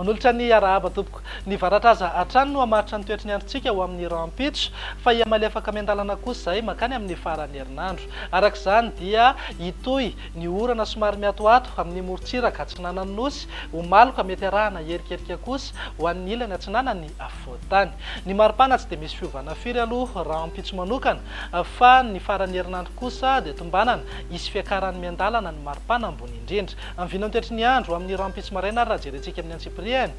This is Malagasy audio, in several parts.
Manolotra ny arahaba tompoko. Ny varatra aza hatrany no hamaritra ny toetry ny androntsika ho amin'ny rahampitso, fa hihamalefaka miandalana kosa izay mankany amin'ny faran'ny herinandro. Araka izany dia hitohy ny orana somary miatoato amin'ny morontsiraka atsinanan'ny Nosy, ho maloka mety arahana hierikerika kosa ho an'ny ilany atsinanan'ny afovoan-tany. Ny maripana tsy dia misy fiovana firy aloha rahampitso manokana, fa ny faran'ny herinandro kosa dia tombanana hisy fiakarany miandalana ny maripana ambony indrindra. Amin'ny vinantoetry ny andro, amin'ny rahampitso maraina ary raha jerentsika amin'ny antsipiriany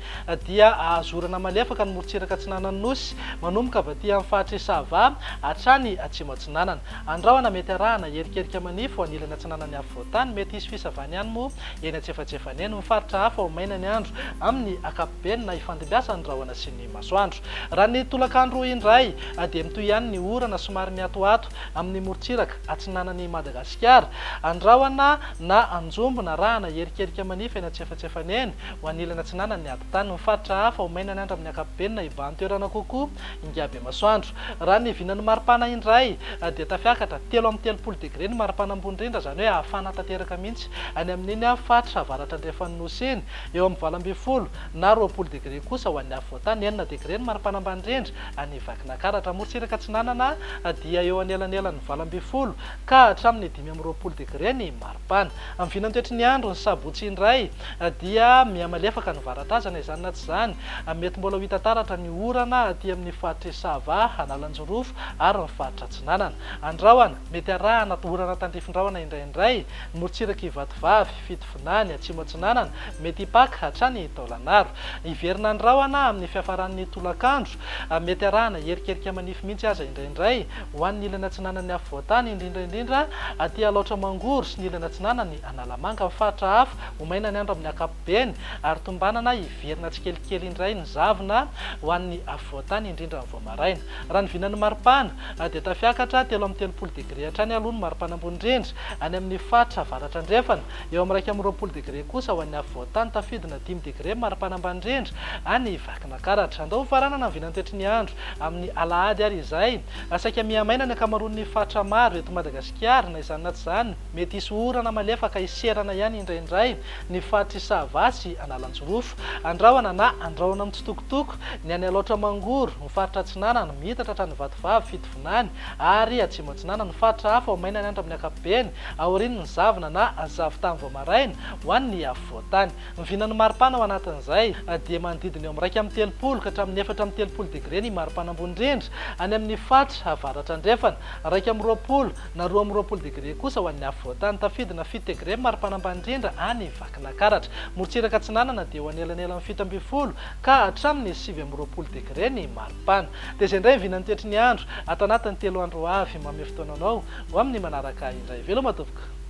dia ahazo orana malefaka ny morontsiraka atsinanan'ny Nosy, manomboka avy aty amin'ny faritr'i Sava hatrany atsimo atsinanana. Andrahona mety arahana hierikerika manify ho an'ilany atsinanan'ny afovoan-tany, mety hisy fisavana ihany moa eny antsefatsefany eny. Ny faritra hafa ho maina ny andro amin'ny ankapobeny na hifandimbiasan'ny rahona sy ny masoandro. Raha ny tolakandro indray dia mitohy ihany ny orana somary miatoato amin'ny morontsiraka atsinanan'i Madagasikara. Andrahona na anjombona arahana hierikerika manify eny antsefatsefany eny ho an'ilany atsinanan'ny adi-tany. Ny faritra hafa ho maina ny andro amin'ny ankapobeny na hibahan-toerana kokoa ingahy masoandro. Raha ny vinan'ny maripana indray dia tafiakatra 33 degre ny maripana ambony indrindra, izany hoe hafana tanteraka mihitsy any amin'iny faritra avaratra andrefan'ny Nosy iny. Eo amin'ny 18 na 20 degre kosa ho an'ny afovoan-tany, 6 degre ny maripana ambany indrindra any Vakinakaratra. Morontsiraka atsinanana dia eo anelanelan'ny 18 ka hatramin'ny 25 degre ny maripana. Amin'ny vinantoetry ny andro, ny sabotsy indray dia mihamalefaka ny varatra na izany na tsy izany. Mety mbola ho hita taratra ny orana aty amin'ny faritr'i Sava, Analanjirofo ary ny faritra Atsinanana. Andrahona, mety arahana orana tandrifin-drahona indraindray ny morontsirak'i Vatovavy, Fitovinany, Atsimo Atsinanana, mety hipaka hatrany Taolagnaro. Hiverina ny rahona amin'ny fiafaran'ny tolakandro, mety arahana erikerika manify mihitsy aza indraindray ho an'ny ilany atsinanan'ny afovoan-tany, indrindra indrindra aty Alaotra Mangoro sy ny ilany atsinanan'i Analamanga. Amin'ny faritra hafa, ho maina ny andro amin'ny ankapobeny ary tombanana hiverina tsikelikely indray ny zavona ho an'ny afovoan-tany, indrindra ny vao maraina. Raha ny vinan'ny maripana dia tafiakatra 33 degre hatrany aloha ny maripana ambony indrindra any amin'ny faritra avaratra andrefana, eo amin'ny 21 degre kosa ho an'ny afovoan-tany, tafidina 5 degre ny maripana ambany indrindra any Vakinakaratra. Andao hofaranana ny vinantoetry ny andro amin'ny alahady ary izay. Saika mihamaina ny ankamaroan'ny faritra maro eto Madagasikara. Na izany na tsy izany, mety hisy orana malefaka hiserana ihany indraindray ny faritr'i Sava sy Analanjirofo. Andrahona na andrahona mitsitokotoko ny any Alaotra Mangoro, ny faritra Atsinanana, miitatra hatrany Vatovavy, Fitovinany ary Atsimo Atsinanana. Ny faritra hafa ho maina ny andro amin'ny ankapobeny, aorian'ny zavona na zavon-tany vao maraina, ho an'ny afovoan-tany. Ny vinan'ny maripana ao anatin'izay dia manodidina eo amin'ny 31 ka hatramin'ny 34 degre ny maripana ambony indrindra any amin'ny faritra avaratra andrefana, 21 na 22 degre kosa ho an'ny afovoan-tany. Tafidina 7 degre ny maripana ambany indrindra any Vakinakaratra. Morontsiraka atsinanana dia eo anelanelan'ny 17 ka hatramin'ny 29 degre ny maripana. Dia izay indray ny vinan'ny toetry ny andro ato anatin'ny 3 andro ho avy. Manome fotoana anao ho amin'ny manaraka indray. Veloma tompoko.